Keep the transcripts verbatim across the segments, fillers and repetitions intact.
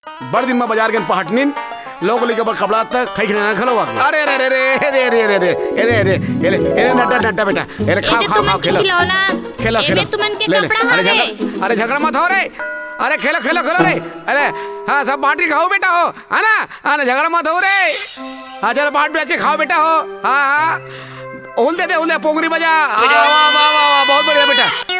बड़ दिन में बाजार गेन पहाटनिन, लोग लइका बर कपड़ा तक खई खिलौना घलो आगे। अरे, अरे, अरे, अरे, अरे, अरे, अरे, अरे, अरे, अरे, अरे, अरे, अरे, नड्डा, नड्डा बेटा, अरे, खाओ, एदे खाओ, तुमन खाओ, के खेलो। खिलौना, खेलो, एमे खेलो। तुमन के ले, ले। कपड़ा अरे, हवे। झगड़ा, अरे, झगड़ा मत हो रे। अरे, खेलो, खेलो, खेलो रे। अरे, हाँ, सब बांट के खाओ बेटा हो, है ना? अरे, झगड़ा मत हो रे। हाँ, चलो, बांट बेच के खाओ बेटा हो। हाँ, हाँ। उल दे दे, उल दे, पोंगरी बजा। हाँ, वाह, वाह, वाह, वाह, बहुत बढ़िया बेटा।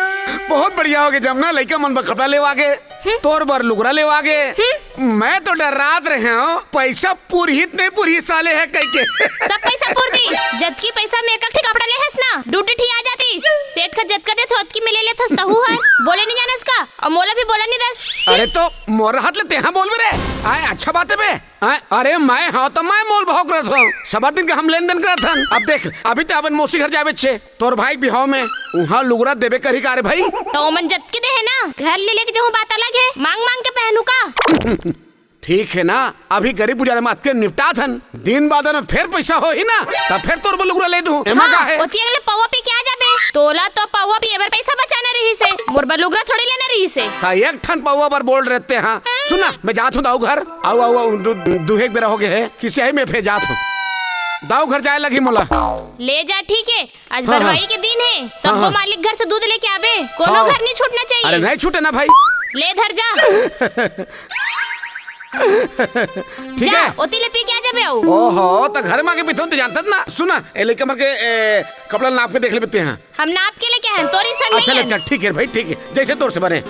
बहुत बढ़िया हो गे जमना, लइका मन बर कपड़ा लेवा गे। हम्म। तोर बर लुगरा लेवा गे। हम्म। मैं तो डर्रात रहेंव, पइसा पुरही त नइ पुरही साले ह कहिके। सब पइसा पुर दिस। जतकी पइसा में एक ठे कपड़ा ले हस ना, दू ठे आ जातिस। सेठ ह जतका देथे, ओतकी में ले लेथस तहू हर। बोले नइ जानस का? अउ मोला भी बोले नइ देस। अरे तो मोर हाथ ले तेहा बोलबे रे। आय, अच्छा बात हे बे। आय, अरे मैं हंव त मैं मोल भाव करत हंव। सब दिन के हम लेन देन करत हन। अब देख, अभी त अपन मौसी घर जाबे छे। तोर भाई के बिहाव में उहाँ लुगरा देबे करही का रे भाई? त ओमन जतकी दे हे ना, घर ले लेके जहूं बात अलग हे, मांग मांग के पहनहूं का? ठीक हे ना, अभी गरीब गुजारा में अतके निपटात हन, दिन बादर में फेर पइसा होही ना, त फेर तोर बर लुगरा ले दूं, एमा का हे? ओती अगले पौवा पी के आ जाबे, तोला तो पौवा पिए बर पइसा बचाना रहिस हे, मोर बर लुगरा थोड़ी लेना रहिस हे। त एक ठन पौवा बर बोल रहे ते, हाँ। सुन ना, मैं जात हंव दाऊ घर, आऊ, आऊ, आऊ, दू, दू एक बेरा हो गे हे, किसियाही में फेर जात हंव। दाऊ घर जाए लगही मोला। ले जा, ठीक हे, आज हाँ, हाँ। बरवाई के दिन हे, सबो हाँ, हाँ। मालिक घर से दूध लेके आबे, कोनो हाँ। घर नइ छूटना चाहिए। अरे नइ छूटे ना भाई। ले धर जा। ठीक जा, हे। ओती ले पी के आ जाबे अउ। ओहो, त घर में आके पीथों त जानत ना। सुन ना, ए लइका मन के, ए, कपड़ा नाप के देख लेबे ते, हाँ। हम नाप के लेके आए हन, तोर असन नइ हे। अच्छा, ठीक हे भाई, ठीक हे, जइसे तोर से बने।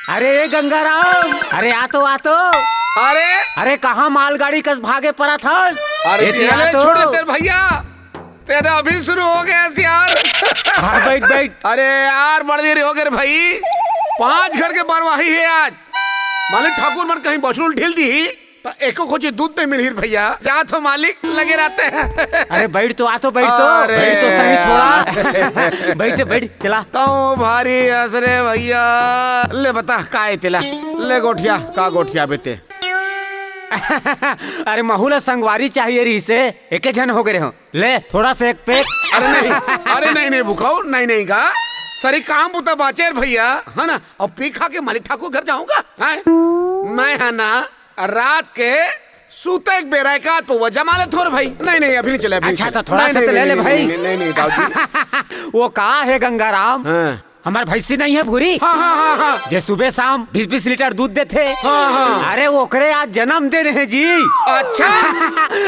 अरे ए गंगाराम, अरे आ तो, आ तो। अरे, अरे कहाँ मालगाड़ी कस भागे परत हस? अरे एती आ तो। छोड़ दे तेरे भइया, तेरे अभी शुरू हो गे हस यार। हाँ, बइठ, बइठ। अरे यार, बड़ देरी हो गे रे भाई, पांच घर के बरवाही हे आज। मालिक ठाकुर मन कहीं बछरू ल ढील दिही, त एको खोची दूध नइ मिलही रे भइया। जात हंव मालिक, लगे रहते हैं। अरे बइठ तो, आ तो, बइठ तो। अरे। बइठ तो सही थोड़ा। बइठ, बइठ, चला। तहूं भारी हस रे भइया। ले बता, का हे तेला? ले गोठिया, का गोठियाबे ते? अरे महू ला संगवारी चाहिए रहिस हे, एके झन हो गे रहेंव। ले, थोड़ा से एक पेग। अरे नहीं, अरे नहीं, नहीं भुखाऊ, नहीं, नहीं का। सरी काम बुता बाचे रे भइया, हे ना? अउ पी खा के मालिक ठाकुर घर जाहूं का, हैं? मैं हे ना, रात के सुते के बेरा एकाध पौवा जमा लेथों रे भाई। नहीं, नहीं, अभी नइ चले, अभी नइ चले। अच्छा, त थोड़ा नहीं, से नहीं, त ले नहीं, ले नहीं, भाई। नहीं, नहीं, नहीं, नहीं, दाऊ जी। वो का हे गंगाराम? हाँ। हमर भइसी नइ हे भूरी? हाँ, हाँ, हाँ, हाँ। जे सुबह शाम बीस बीस लीटर दूध देथे। हाँ, हाँ। अरे, ओकरे आज जनमदिन हे जी। अच्छा।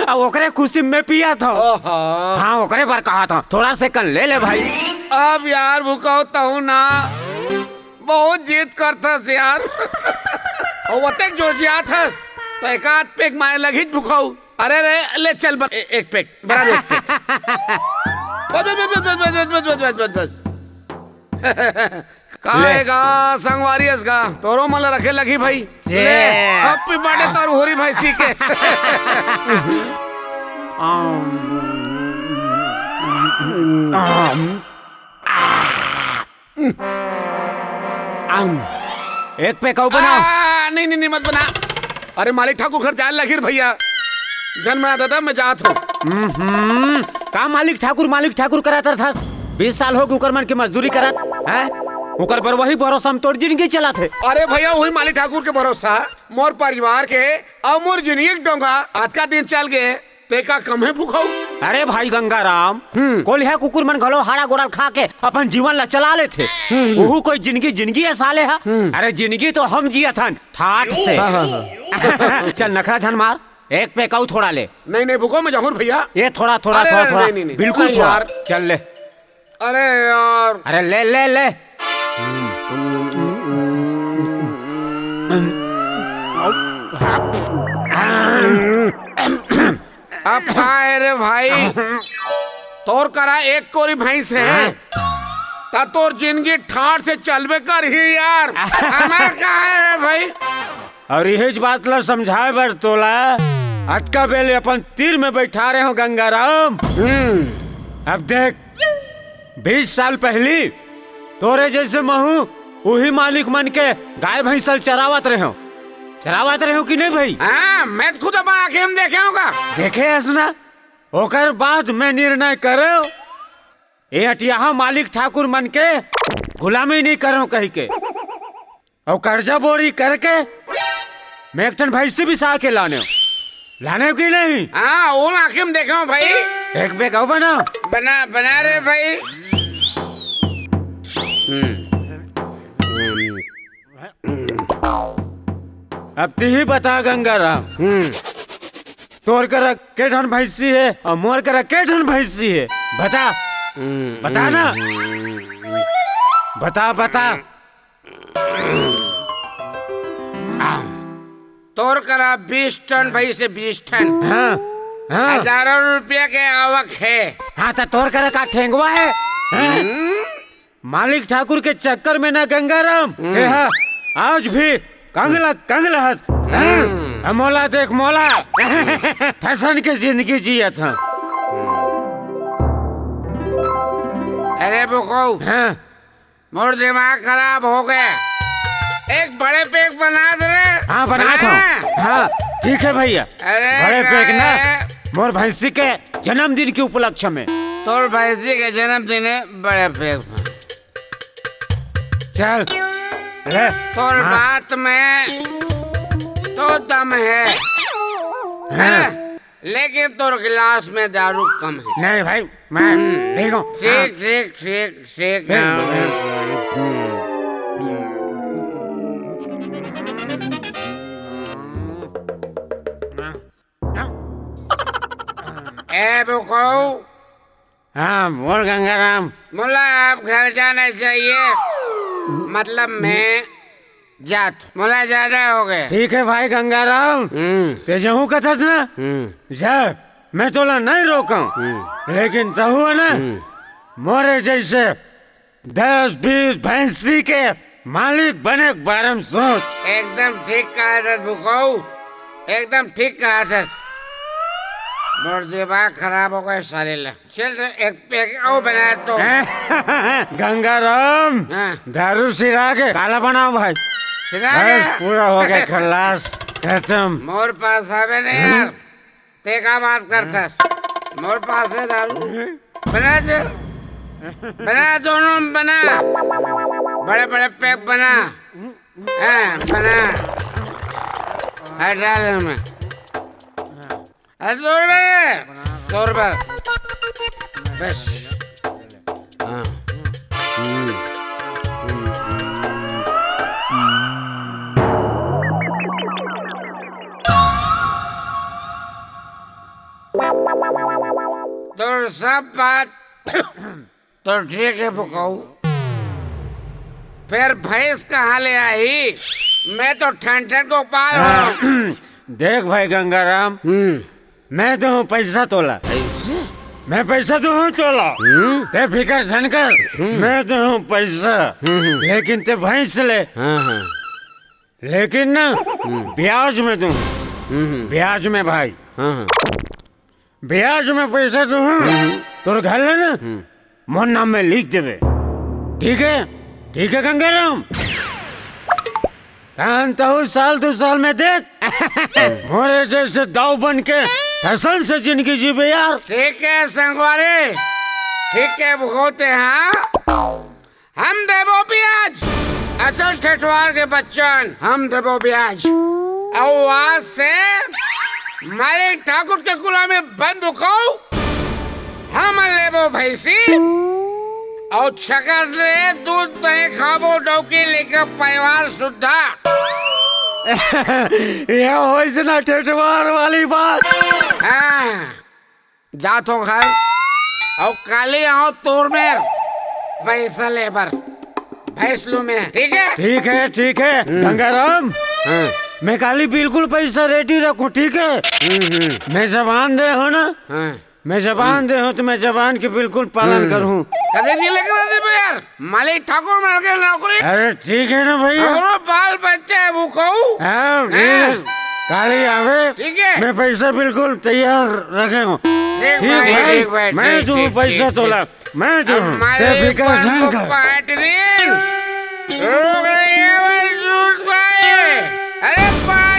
अब ओकरे खुशी में पियत हंव। ओहो। हाँ, ओकरे बर कहत हंव, थोड़ा से कन ले ले भाई। अब यार भुखाऊ तहूं ना बहुत जिद करथस यार। अउ ओतेक जोर जियात हस, त एकाध पेग मारे लगही भुखाऊ। अरे रे, ले चल बर-, ए-, एक पेग, बराबर एक पेग। बस, बस, बस। का ले। हे गा, संगवारी हस गा, तोरो मन ल रखे लगही भाई। जे। ले, happy birthday तोर भूरी भइसी के। आम। आम। आम। एक पेग अउ बना। आ, नहीं, नहीं, नहीं, मत बना। अरे, मालिक ठाकुर घर जाए लगही रे भइया। झन बना दादा, मैं जात हंव। हम्म, का मालिक ठाकुर, मालिक ठाकुर करत रहिथस? बीस साल हो गे उंकर मन के मजदूरी करत, हैं? उंकर बरवाही भरोसा में तोर जिनगी चलत हे। अरे भइया, उही मालिक ठाकुर के भरोसा, मोर परिवार के अउ मोर जिनगी के डोंगा, अतका दिन चल गे, तें का कम हे भुखाऊ? अरे भाई गंगाराम, हम्म। कोलिहा कुकुर मन घलो हाड़ा गोड़ा ल खा के अपन जीवन ला चला लेथे। हम्म, हम्म। उहू कोई जिनगी, जिनगी हे साले हा? हम्म। अरे जिनगी तो हम जियत हन, ठाठ से। हाँ, हाँ, हाँ। चल नखरा झन मार, एक पेग अउ थोड़ा ले। नहीं, नहीं, भुखाऊ मैं जाहूं रे भइया। ये थोड़ा, थोड़ा, अरे, थोड़ा, अरे, थोड़ा। नहीं, नहीं, नहीं। बिल्कुल नहीं थोड़ा। यार। चल ले। अरे यार। अरे ले, ले, ले। अब का हे रे भाई, तोर करा एक कोरी भइस हे, हाँ। त तोर जिनगी ठाठ से चलबे करही यार। हमर का हे रे भाई? अउ इहीच बात ला समझाए बर तोला अतका बेर ले अपन तीर में बइठारे हंव गंगाराम। हम्म। अब देख, बीस साल पहिली तोरे जइसे महूं उही मालिक मन के गाय भइसा ल चरावत रहेंव। चरावत रहे हो कि नहीं भाई? हाँ, मैं खुद अपन आँखें में देखे हूँ का। देखे हस ना, ओकर बाद मैं निर्णय करे, ये अटियाहा मालिक ठाकुर मन के गुलामी नहीं करो कही के। अउ कर्जा बोरी करके मैं एक ठन भैंसी बिसा के लाने हूँ। लाने हूँ कि नहीं? हाँ, वो आँखें में देखे हूँ भाई। एक पैक अउ बना। बना, बना रे भाई। हम्म। हम्म। अब तिही बता गंगाराम, हम्म। तोर करा के ठन भैंसी हे अउ मोर करा के ठन भैंसी हे? बता, हम्म, बता ना। हम्म। बता, बता। तोर करा बीस ठन भैंसी हे, बीस ठन। हाँ, हाँ। हजारों रुपया के आवक हे। हाँ, त तोर करा का ठेंगवा हे? हैं? हम्म। मालिक ठाकुर के चक्कर में ना गंगाराम, हम्म। तेहा आज भी कंगला, कंगला हस। हम्म। हाँ, मोला देख मोला। फैशन के जिंदगी जियत हस। अरे बुकऊ, हाँ। मोर दिमाग खराब हो गया। एक बड़े पैक बना दे रे। हाँ, बनात हूँ। हाँ। हाँ, ठीक है भैया। अरे बड़े पैक ना, मोर भैंसी के जन्मदिन के उपलक्ष्य में। तोर भैंसी के जन्मदिन हे, बड़े पैक। चल, ले। तोर हाँ। बात में तो दम हे। हाँ। हैं? लेकिन तोर गिलास में दारू कम हे। नहीं भाई, मैं हम्म। ठीक हूँ। ठीक, हाँ। ठीक, ठीक, ठीक। हम्म। ए बुकऊ। हाँ, बोल गंगाराम। मोला अब घर जाना चाहिए, मतलब मैं जात, मोला ज्यादा हो गए। ठीक है भाई गंगाराम, हम्म। ते जहूँ कथस ना, हम्म। जा, मैं तोला नहीं रोकूं, हम्म। लेकिन तहूँ हे ना, हम्म। मोरे जैसे दस बीस भैंसी के मालिक बने के बारे में सोच। एकदम ठीक कहा था बुकऊ, एकदम ठीक कहा था। मोर दिमाग खराब हो गए साले ला। चल तो एक पैक अउ बना तो। गंगाराम, हाँ। दारू सिरा के काला बनाओ भाई। सिरा बस के? पूरा हो गया खलास, खत्म। मोर पास आवे नहीं यार। हम्म। ते का बात करतस? मोर पास हे दारू। बना दे। बना, दोनों में बना। बड़े बड़े पैक बना। हाँ, बना। हाँ, डाल इनमें। हाँ, जोर में। जोर में। बस। हाँ। हम्म। हम्म, हम्म, हम्म। तोर सब बात तो ठीक है बुकऊ, फिर भैंस कहाँ ले आही? मैं तो ठन ठन गोपाल हूँ। देख भाई गंगाराम, हम्म। मैं देहूँ पैसा तोला। पैसे? मैं पैसा देहूँ तोला। हम्म। ते फिकर झन कर, हम्म। मैं देहूँ पैसा। हम्म, हम्म। लेकिन ते भैंस ले। हाँ, हाँ। लेकिन ना, हम्म। ब्याज में दूँ। हम्म, हम्म। ब्याज में भाई। हाँ, हाँ। ब्याज में पैसा दूँ, हम्म। तोर घर ले ना, हम्म। मोर नाम में लिख देबे। ठीक है? ठीक है गंगाराम? तहन तहू साल दू साल में देख, मोरे जैसे दाऊ बन के फैशन से जिंदगी जीबे यार। ठीक है संगवारी, ठीक है भुगौते, हाँ। हम देबो ब्याज, असल ठेठवार के बच्चन, हम देबो ब्याज। अउ आज से मालिक ठाकुर के गुलामी बंद करो, हम लेबो भैंसी, अउ छकर ले दूध दही खाबो डौकी लेके परिवार सुद्धा। यह होइस ना ठेठवार वाली बात। हाँ। जात हो घर, अउ काली आओ तोर मेर पैसा ले बर भैंस लू में, ठीक है? ठीक है, ठीक है। हम्म। गंगाराम, हाँ। मैं काली बिल्कुल पैसा ready रखूँ, ठीक है? हम्म, हम्म। मैं जबान दे हूँ ना, हाँ। मैं जबान हम्म। दे हूँ तो मैं जबान के बिल्कुल पालन हम्म। करूँ। कदे नहीं लग रहा दे यार। मालिक ठाकुर मन के नौकरी। अरे ठीक है ना भैया। हमरो बाल बच्चा है वो कहू। हाँ, ठीक है। हैं? काली आवे। ठीक है। मैं पैसा बिल्कुल तैयार रखे हूँ। ठीक ठीक भाई, भाई, ठीक भाई, मैं ठीक, दूँ ठीक, पैसा ठीक, तोला। ठीक। मैं दूँ। हमारे ते फिकर ऊपर झन तो कर। पाटरीन। लोग नहीं है भाई, झूठ का है। अरे पाट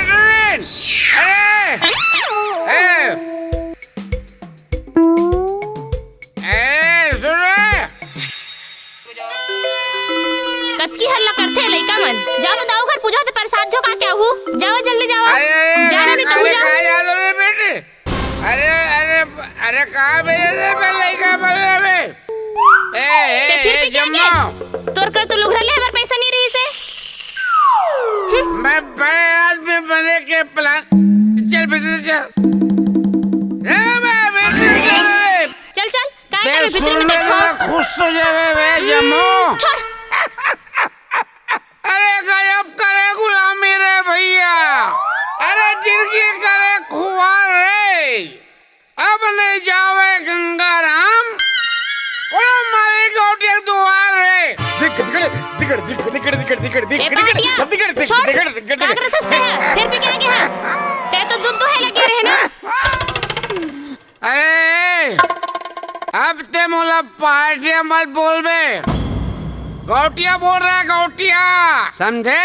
का भेजे रे बे लइका बल्ले बे? ए, ए, ते फिर ए, भी क्या जम्मा। कहे? तोर कर तो लुघरा ले हमार पैसा नहीं रही से। मैं बड़े आदमी बने के प्लान। चल भीतर चल। ए बे, भीतर चल रे। चल, चल, काय ते करे भीतर में सुन ले देखो? जरा खुश हो जावे बे, जम्मो। हम्म, छोड़। अरे गजब करे गुलामी रे भैया। अरे जिनकी करे खुआर रे। अब नहीं जावे गंगाराम, कोनो मालिक गौटिया दुआर रे। दिख, दिख, दिख, दिख, दिख, दिख, दिख, दिख, ए, दिख, पहाटिया, दिख, दिख, छोड़। दिख, दिख, दिख, का करत हस तेहा? फिर भी क्या के हस? ते तो दूध दुहे लगे रहे ना। अरे, अब ते मोला पहाटिया मत बोलबे। गौटिया बोल रहा है, गौटिया, समझे?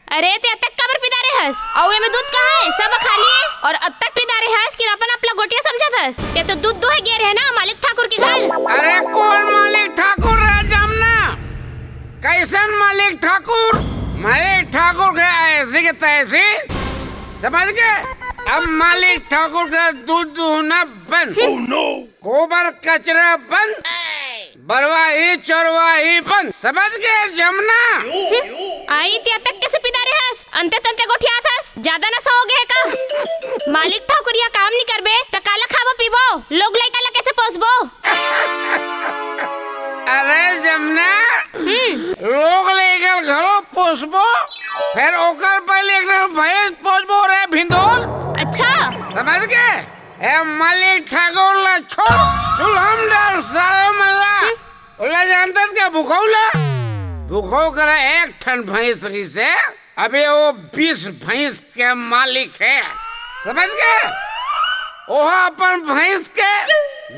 अरे, ते अतक काबर पिदारे हस? अउ एमे दूध कहाँ है? सब खा लिए। और अतक पिदारे हस कि अपन अपला गोटिया समझत हस? ते तो दूध दुहे गे रहे ना मालिक ठाकुर के घर। अरे, कौन मालिक ठाकुर रहे जमना? कैसन मालिक ठाकुर? मालिक ठाकुर के ऐसी के तैसी, समझ गए? अब मालिक ठाकुर का दूध दुहना बंद। गोबर कचरा बंद, बरवाही चरवाही बंद, समझ गए जमना? हम्म, आई ते अतक कैसे पिदारे हस? अंते तंते गोठियात हस, ज्यादा नशा हो गया है का? मालिक ठाकुर या काम नहीं करबे, त काला खाबो पीबो, लोग लइका ला कैसे पोसबो? अरे जमना, हम्म। लोग लइका घलो पोसबो, फिर ओकर पहले एक ठन भैंस पोसबो रे भिंदोल। अच्छा। समझ गए? ए मालिक ठाकुर ला छोड़, चुल्हम डाल साले मल्ला। हम्म। ओला जानत हस का भुखऊ ला? भुखऊ करा एक ठन भैंस रहिसे, अबे वो बीस भैंस के मालिक है, समझ गए? ओहा अपन भैंस के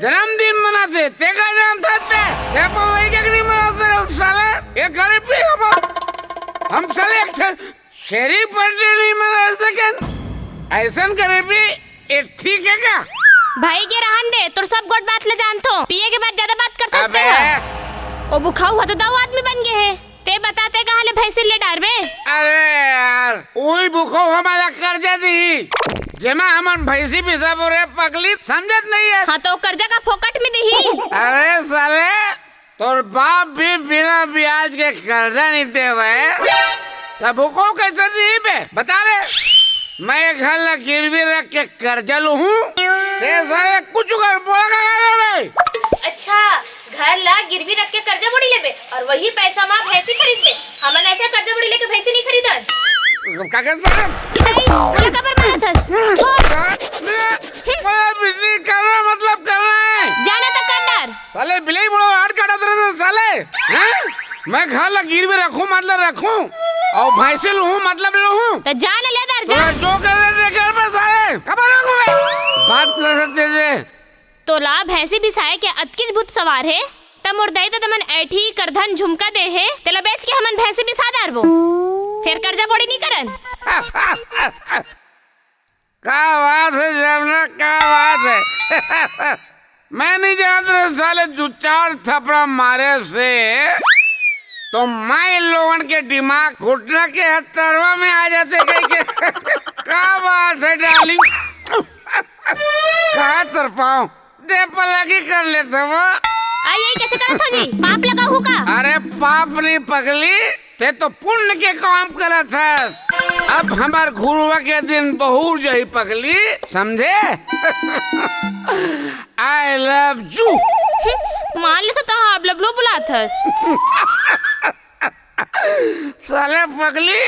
जन्मदिन मनाथे, ते का जानत हस ते? ते अपन लइका के नहीं मना सकत साले, ये गरीबी हम, हम साले एक ठन छेरी पट्टी नहीं मना सकेन, ऐसन गरीबी ये ठीक है का? भाई के रहन दे, तोर सब गोठ बात ले जानथो। पिए के बाद ज्यादा बात करथस अबे। तेहा। ओ भुखाऊ ह तो दाऊ आदमी बन गे हे। ते बता ते कहाँ ले भैंसी ले डारबे? अरे यार, उही भुखाऊ हमला कर्जा दिही, जेमा हमन भैंसी बिसाबो रे पगली, समझत नहीं है। हाँ तो कर्जा का फोकट में दिही? अरे साले, तोर बाप भी बिना ब्याज के कर्जा नहीं देवे, तब भुखाऊ कैसे दिही बे? बता रे, मैं घर ला गिरवी रख के कर्जा लूहूँ, ते साले कुछ कर बोला का बे? अच्छा, घर ला गिरवी रख के कर्जा बोड़ी लेबे और वही पैसा मा भैंसी खरीदबे। हमन ऐसे कर्जा बोड़ी लेके भैंसी नहीं खरीदन। का कहत साले? नहीं, बोला काबर मारत हस? छोड़। मैं बिजली करना मतलब करना है। जाना तो कर डर। साले बिलाई बड़ो हाथ काटा तेरे तो साले। हैं? मैं घर ला गिरवी रखूं मतलब रखूं। और भैंसी लूं मतलब लूं। तो जान ले दर जा। तोला जो कर रहे थे कर पर साले। कब रखूं मैं? बात कर सकते थे। तोला भैंसी बिसाए के अतकिच भूत सवार हे। त मोर दाई तो तमन ऐठी करधन झुमका दे हे। तेला बेच के हमन भैंसी बिसा डारबो। फेर कर्जा बोड़ी नहीं करन। का बात है जमना, का बात है? मैं नहीं जानत रहे साले दू चार थपड़ा मारे से तो माई लोगन के दिमाग घुटना के हथरवा में आ जाते कहीं के। का बात है डार्लिंग? कहाँ तरपाऊं? दे पलागी कर लेते वो। आ, यही कैसे करत हो जी? पाप लगाहू का? अरे पाप नहीं पगली, ते तो पुण्य के काम करत हस। अब हमार घुरुवा के दिन बहुर जाही पगली, समझे? I love you। हम्म, मान ले तो आप लबलो बुलात हस। साले पगली,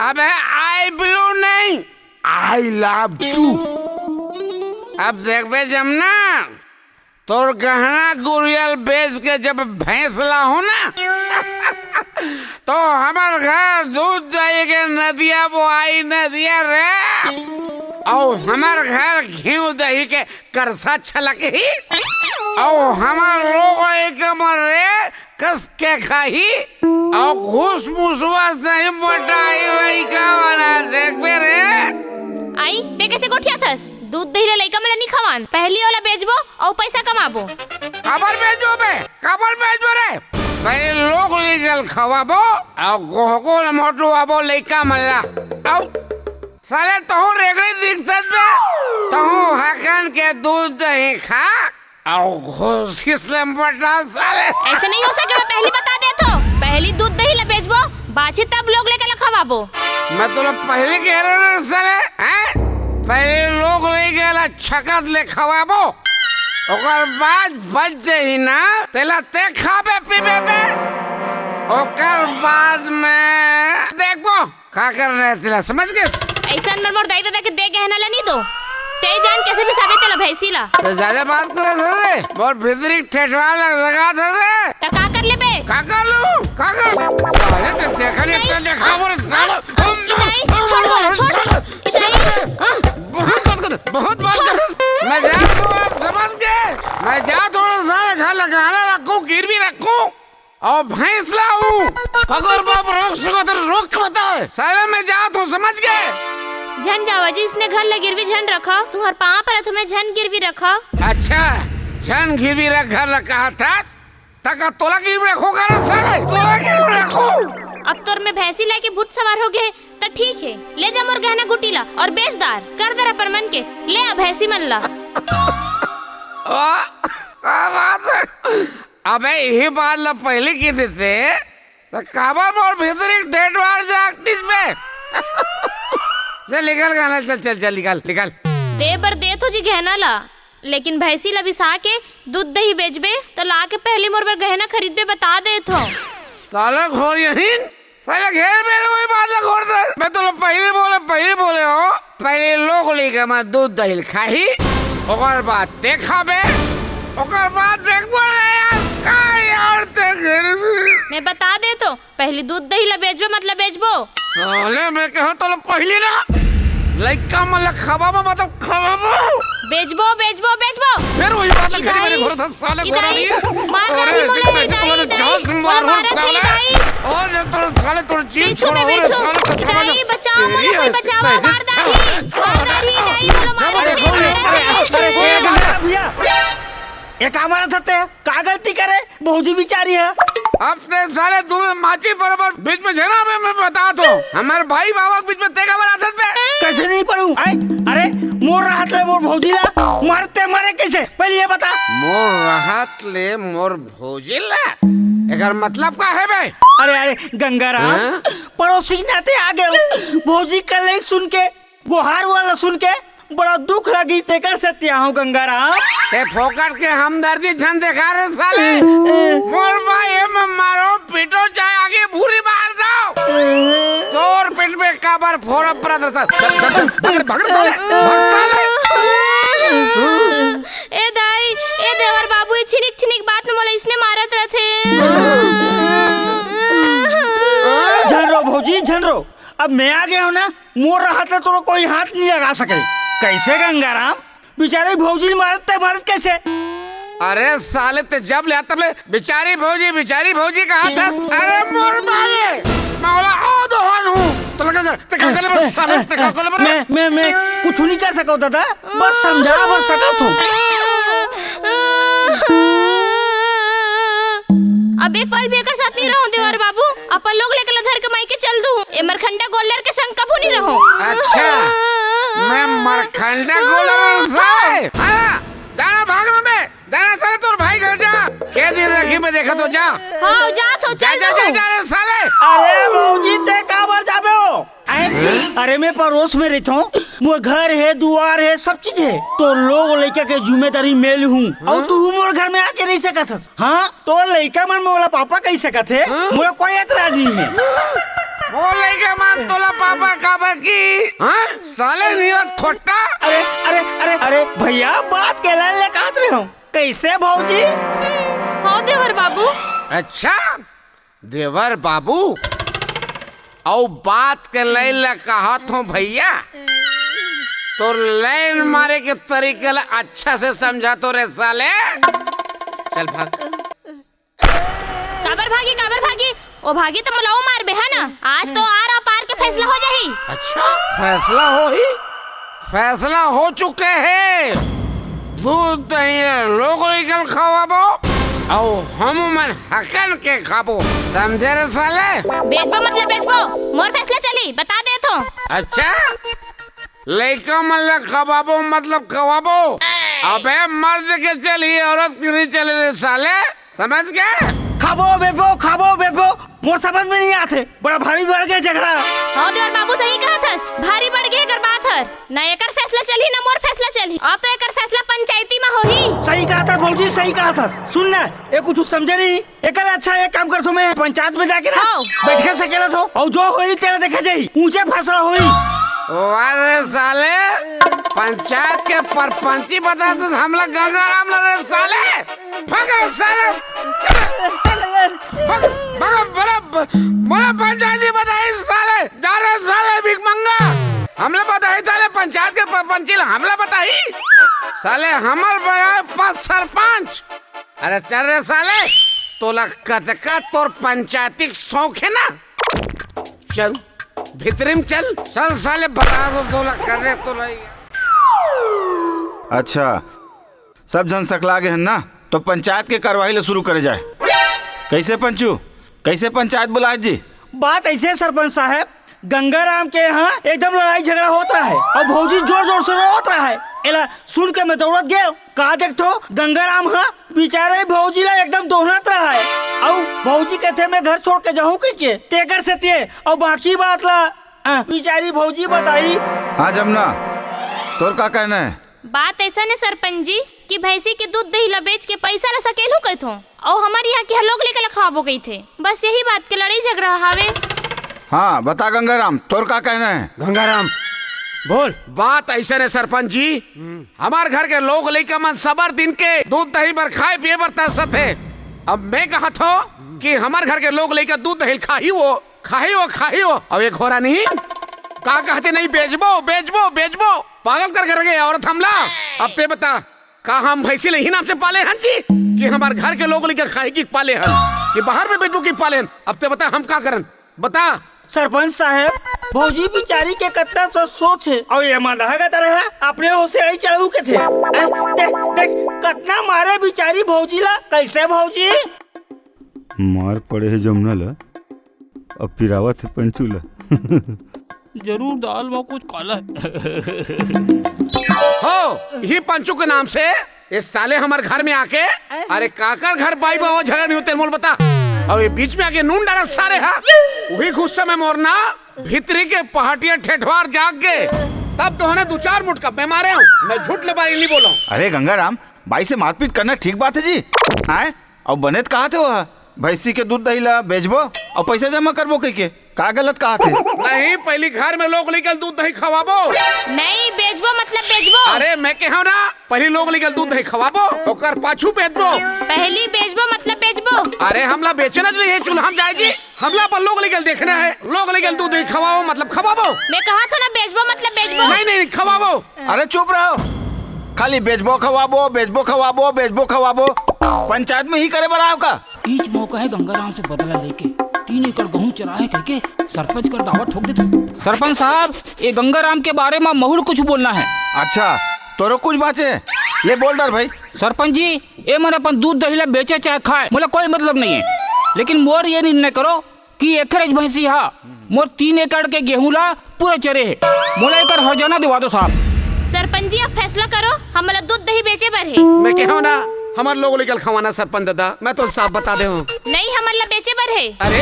अबे I blue नहीं, I love you। अब देखबे जमना, तोर गहना गुरियल बेच के जब भैंस लाहूं ना, तो हमर घर दूध दही के नदिया बोआही नदिया रे, अउ हमर घर घीव दही के करसा छलकही, अउ हमर लोग एक मर रे कस के खाही, अउ घूस मुसवा सही मोटाही लइका बना देखबे रे। आई, ते कैसे गोठियाथस? दूध दही ले लइका मन ल नी खवान, पहली ओला बेचबो अउ पैसा कमाबो। काबर बेचबो बे? काबर बेचबो रे? पहले लोग लइका ल खवाबो अउ गोहको ल मोटवाबो लइका मन ल। अउ साले तहूँ रेगड़ी दिखथस बे। तहूँ हकन के दूध दही खा अउ घुसिस ले मोटा साले। ऐसे नहीं हो सके, मैं पहली बता देथों। पहली दूध दही ला बेचबो, बाची तब लोग लइका ला खवाबो। मैं तोला पहली कहे रहेंव ना साले, हैं? पहली लोग लइका ला छकत ले खवाबो, ओकर बाद बच जाही ना, तेला ते खाबे पीबे बे, ओकर बाद में देखबो का करना हे तेला, समझ गेस? अइसन में मोर दाई ददा के दे गहना ला नहीं दो। ते जान कैसे बिसाबे तेला भैंसी ला। त ज्यादा बात करत हस रे, मोर भीतरी ठेठवा लग, लगात हस रे। त का कर लेबे? का कर लूं? का कर? साले ते देखा नहीं, इदाई, ते देखा मोर साला। इदाई, छोड़ मोला, छोड़। इदाई, बहुत बात कर, बहुत बात कर। मैं जात हूँ, अब समझ गए? मैं जात हूँ, साले घर ला गहना रखूं, गिरवी रखूं। अउ भैंस ला हूँ, अगर बाप रोक सको तो रोक के बता। साले मैं जात हूँ, समझ गए? झन जावा जी, इसने घर ला गिरवी झन रखा, तुहर पाँव परत हूँ मैं, झन गिरवी रखा। अच्छा, झन गिरवी रख घर ला कहा था, तका तोला गिरवी रखूं का रे साले, तोला गिरवी रखूं। अब तोर में भैंसी लेके भूत सवार हो गए, त ठीक है, ले जा मोर गहना गुटी ला और बेच डार, कर दे अपन मन के, ले आ भैंसी मन ला। वाह, क्या बात है। अबे यही बात ला पहले की देते, त काबर मोर भीतरी ठेठवा जागतिस बे। चल निकल गहना, चल, चल, चल, निकल, निकल। दे बर देथों जी गहना ला, लेकिन भैंसी ला बिसा के दूध दही बेचबे, त ला के पहली मोर बर गहना खरीदबे, बता देथों। साला घोर यहीन, साला घेर मेरे वही बात ला घोर दे। मैं तोला पहली बोले, पहली बोले हूँ, पहली लोग लइका मन दूध दही खाही, ओकर बाद ते खाबे, ओकर बाद देखबो रे यार, का यार ते घर में। मैं बता देथों, पहली दूध दही ला बेचबो, मतलब बेचबो। साले मैं कहा तोला पहली ना, लइका मन ला खवाबो, मतलब खवाबो। बेचबो, बेचबो, बेचबो। फिर वही बात ला घड़ी मेरे इदाई, घर था, साले इदाई, घोड़ा नहीं है। मार अरे, डारी मोला, इसे इदाई, इदाई, जान से मार मोला रहा, मार रहा, साले। इदाई। ओ, जो तोर साले, तोर चीज पीछू छोड़ा, में और पीछू। साले, कसम से इदाई, बचाओ, तेरी मोला कोई है, बचाओ, ऐसे मार डारी, साले। मार डारी, इदाई, मोला मार डारी, अरे, अरे, मार डारी। अरे, भैया, ये का मारत हस ते? का गलती करे? भौजी बिचारी है। अपने साले दू में माची बराबर बीच में झेना में मैं बता दो। हमारे भाई बाबा के बीच में तेगा बना सकते। कैसे नहीं पड़ू? आय, अरे, मोर रहत ले मोर भौजी ला मारते मारे कैसे? पहले ये बता। मोर रहत ले मोर भौजी ला? एकर मतलब का है बे? अरे, अरे, गंगाराम, हाँ? पड़ोसी के नाते आ गए हो। भौजी का लेख सुन के, गोहार वाला सुन के, बड़ा दुख लगी, तेकर से तिया हूँ गंगाराम। ते फोकट के हमदर्दी झन देखा रे साले। मोर भाई में मारो, पीटो, चाहे आगे भूरी मार दो। तोर पेट में काबर फोड़ा पड़ा था साले। चल, चल, चल, भग रे, भग रे साले, भग साले। ए दाई, ए देवर बाबू, ए छिनिक छिनिक बात में मोला इसने मारत रहथे। झन रो भौजी, झन रो। अब मैं आ गया हूँ ना, मोर रहत ले तोरो कोई हाथ नहीं लगा सके। कैसे गंगाराम? बिचारी भौजी मारत ते मारत कैसे? अरे साले, ते जब ले आता ले बिचारी भौजी, बिचारी भौजी कहा था। अरे मोर माये, मैं बोला ओ दोहन हूँ। तो लगा कर, ते का कर ले बस साले, ते का कर ले बस। मैं, मैं, मैं कुछ नहीं कर सको दादा, बस समझा बर सकत हूँ। अब एक पल भी एकर साथ नहीं रहूं देवर बाबू। अपन लोग लेकर धर के माई के चल दूं। ए मरखंडा गोल्लर के संग कभू नहीं रहूं। अच्छा, मैं मरखंडा गोल्लर हूं साले। हाँ, जाना भाग में बे, जाना साले तोर भाई घर जा। के दिन रखी मैं देखा तो जा। हाँ, जा तो जा, चल जा, जा, दूं। जा रे साले। अरे भौजी, ते काबर जाबे हो? आय, अरे मैं पड़ोस में रहता हूँ, मोर घर है, दुआर है, सब चीज है। तो लोग लइका के जिम्मेदारी मैं लूँ हूँ, और तू मोर घर में आके रह सकत हस। हाँ, तो लइका मन मोला पापा कह सकत है, मोला कोई एतराज नहीं है। मोर लइका मन तोला पापा काबर की? हाँ? साले नियत खोट्टा। अरे, अरे, अरे, अरे, भैया, बात के लाइन ले कहत रहे हो। कैसे भौजी? हो देवर बाबू। अच्छा, देवर बाबू, अउ बात के लाइन ला कहत हूँ भैया, तोर लाइन मारे के तरीका ला अच्छा से समझा तो रे साले। चल भाग। काबर भागी, काबर भागी? ओ भागी त मोला ओ मारबे, है ना? आज तो आर पार के फैसला हो जाही। अच्छा, फैसला होही? फैसला हो चुके हे। दूध दही लोग निकल खवाबो, अउ हम मन हकन के खाबो। समझे रे साले? बेचबो मतलब बेचबो, मोर फैसला चली, बता देथों। अच्छा, लइका मन ला खवाबो मतलब खवाबो। अबे मर्द के चलही, औरत के नहीं चले रे साले, समझ गए? खाबो बेबो, खाबो बेबो, मोर समझ में नहीं आथे। बड़ा भारी बढ़ गए झगड़ा। हाँ देवर बाबू सही कहा थस, भारी बढ़ गए एकर बात हर। ना एकर फैसला चलही ना मोर फैसला चलही। अब तो एकर फैसला पंचायती में होही। सही कहा था भौजी, सही कहा था। सुन ना, ये कुछ समझे नहीं। एकर अच्छा एक काम करथो मैं, पंचायत में जाके ना हाँ। बैठ के सकेला थो, और जो होई तेला देखा जाई, ऊंचे फैसला होई। वाह रे साले, पंचायत के परपंची बता तो हमला गंगाराम ला रे साले, भाग रे साले, भाग, भाग, भाग, बोला पंचायती बताई साले, जा रे साले भीख मंगा, हमला बताई साले पंचायत के परपंची ला हमला बताई, साले हमर बनाए पास सरपंच। अरे चल रे साले, तोला कतका तोर पंचायती के शौक है ना? चल, भीतरी में चल, चल साले, बता दो तोला कर रे तोला। अच्छा, सब झन सकला गे हन ना, तो पंचायत के कार्यवाही ले शुरू करे जाए। कैसे पंचू, कैसे पंचायत बुलाए जी? बात ऐसे सरपंच साहब, गंगाराम के यहाँ एकदम लड़ाई झगड़ा होत रहा है और भौजी जोर जोर से रोत रहा है। एला सुन के मैं दौड़त गए, का देखथो गंगाराम हा बिचारे भौजी ला एकदम दोहनत रहा है। अउ भौजी कहथे मैं घर छोड़ के जाहूं कहिके, तेकर सेती। अउ बाकी बात ला, अ, बिचारी भौजी बताई। हाँ जमुना, तोर का कहना है? बात ऐसा ने सरपंच जी कि भैंसी के दूध दही ला बेच के पैसा ला सकेलहू कहथों, अउ हमर यहाँ के लोग लइका ला खवाबो कहिथे। बस यही बात के लड़ाई झगड़ा हावे। हाँ, बता गंगाराम, तोर का कहना है? गंगाराम, बोल। बात ऐसा ने सरपंच जी, हमार घर के लोग लइका मन सबर दिन के दूध दही बर खाए पिए बर तरसत हे। अब मैं कहत हो कि हमार घर के लोग लइका दूध दही खाही वो, खाही वो, खाही वो। अब एक हो रहा नहीं, का कहते नहीं, बेचबो, बेचबो, बेचबो। पागल कर घर के औरत हमला। अब ते बता, का हम भैंसी ले ही नाम से पाले हन जी, कि हमार घर के लोग लइका खाही की पाले हन, कि बाहर में बेचबो की पाले हन? अब ते बता, हम का करन? बता। सरपंच साहब, भौजी बिचारी के कतना तो सोच है, और ये मदहा का तरह है, अपने होशियारी चलाऊ के थे। हैं? देख, देख, कतना मारे बिचारी भौजी ला, कैसे भौजी? मार पड़े है जमुना ला, अब पिरावत है पंचू ला। जरूर दाल में कुछ काला है। हो, यही पंचू के नाम से ये साले हमार घर में आके, अरे काकर घर बाई बाबा झगड़ा नहीं होते, मोल बता। और ये बीच में आके नून डाला सारे हा। वही गुस्से में मोर ना भीतरी के पहाटिया ठेठवार जाग गए। तब तो हने दो चार मुटका मैं मारे हूँ, मैं झूठ ले बारी नहीं बोला हूँ। अरे गंगाराम, बाई से मारपीट करना ठीक बात है जी? आए, अब बने त कहा थे वो, भैंसी के दूध दही ला बेचबो और पैसा जमा करबो कह के, का गलत कहा थे? नहीं, पहली घर में लोग लइका ल दूध दही खवाबो। नहीं, बेचबो मतलब बेचबो। अरे मैं कहा ना, पहली लोग लइका ल दूध दही खवाबो, ओकर पाछू बेचबो। पहली बेचबो मतलब बेचबो। अरे हमला बेचे न रही है, चूल्हा में जाए जी, हमला अपन लोग लइका ल देखना है। लोग लइका ल दूध दही खवाओ मतलब खवाबो। मैं कहा था ना बेचबो मतलब बेचबो। नहीं, नहीं, नहीं, खवाबो। अरे चुप रहो, खाली बेचबो खवाबो, बेचबो खवाबो, बेचबो खवाबो। पंचायत में ही करे बर आव का? इच मौका है गंगाराम से बदला लेके, तीन एकड़ गहूं चराहे कहिके सरपंच कर दावा ठोक देथे। सरपंच साहब, ये गंगाराम के बारे में महूल कुछ बोलना है। अच्छा, तोरो कुछ बाचे? ले बोल डार भाई। सरपंच जी, ये मन अपन दूध दही ला बेचे चाहे खाए, मोला कोई मतलब नहीं है, लेकिन मोर ये निर्णय करो कि एखरेच भैंसी हा मोर तीन एकड़ के गेहूं ला पूरा चरे हे। मोला एकर हर्जाना दिवा दो साहब। सरपंच जी, आप फैसला करो, हमला दूध दही बेचे बर हे। मैं कहा ना, हमर लोग लइका ल खवाना सरपंच दादा, मैं तो साफ बता दे हूँ। नहीं, हमला बेचे बर हे। अरे,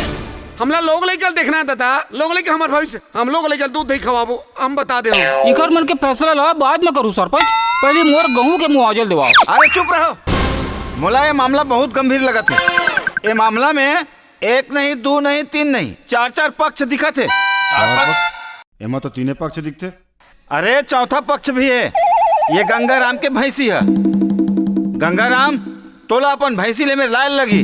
हमला लोग लइका ल देखना है दादा, लोग लइका हमर भविष्य, हम लोग लइका ल दूध दही खवाबो, हम बता दे हूँ। इकर मन के फैसला ला बाद में करूँ सरपंच, पहले मोर गहूं के मुआवजा ल दिवाओ। अरे चुप रहो, मोला ये मामला बहुत गंभीर लगत है। ये मामला में एक नहीं, दो नहीं, तीन नहीं, चार चार पक्ष दिखत हे। चार पक्ष? एमा तो तीने पक्ष दिखथे। अरे, चौथा पक्ष भी है। ये गंगाराम के भैंसी है। गंगाराम, तोला अपन भैंसी ले मेर लायल लगी।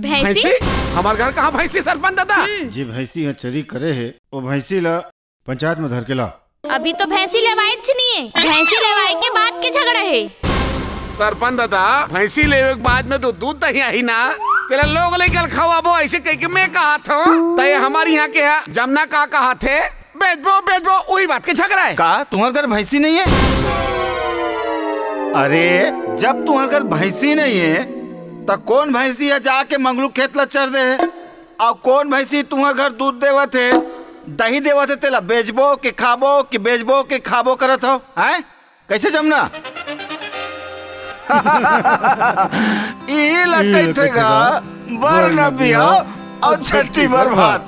भैंसी? भैंसी? हमार घर कहाँ भैंसी सरपंच दादा? हम्म। जे भैंसी ह चरी करे हे, वो भैंसी ला पंचायत में धर के ला। अभी तो भैंसी लेवाइच नहीं है, भैंसी लेवाए के बाद के झगड़ा है। सरपंच दादा, भैंसी लेवे के बाद में तो दूध दही आही ना, तेला लोग लइका ल खवाबो, ऐसे कह के मैं कहा था। त ये हमारे यहाँ के है, जमना का कहा थे, बेचबो, बेचबो, वही बात के झगड़ा है। का तुम्हारे घर भैंसी नहीं है? अरे, जब तुम्हारे घर भैंसी नहीं है, त कौन भैंसी है जाके मंगलू खेत ला चर दे है? अउ कौन भैंसी तुम्हार घर दूध देवत हे? दही देवत हे तेला बेचबो कि खाबो, कि बेचबो कि खाबो करत हो, हैं? कैसे जमना? इही ला कहिथे गा, बर न बिहाव अउ छट्ठी बर भात।